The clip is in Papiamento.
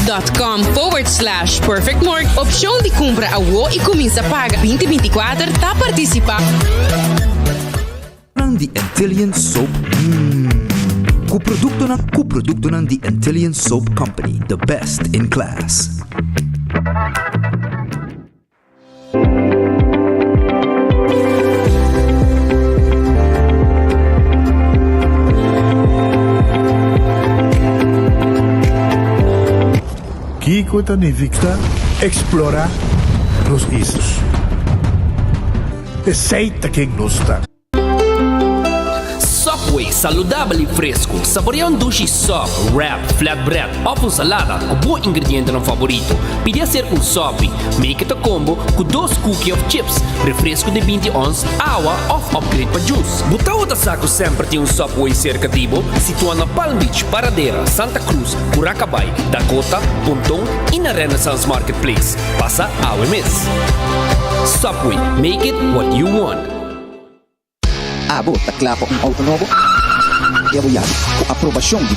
Dot com forward slash perfect mortgage opcion di cumpra awo y cuminsa paga 2024 ta participa. Nan di Antillean Soap Mmm. Cu productonan cu productonan di Antillean Soap Company, the best in class. Kiko ta nifiká eksplorá nos isla? Esei ta ken nos ta. Subway, saludabel y fresco. Saborea un dushi sub, wrap, flatbread of un salada cu bo ingredientenan favorito. Pidi acerca un Subway. Make it a combo cu dos cookie of chips, refresco di 20 ons, awa of upgrade pa juice. Bo tawata sa cu semper tin un Subway cerca di bo? Situa na Palm Beach, Paradera, Santa Cruz, Curacabai, Dakota, Ponton y na Renaissance Marketplace. Pasa awe mes. Subway, make it what you want. Abo ta kla pa un outo nobo? Ebo yabi ku aprobashon di.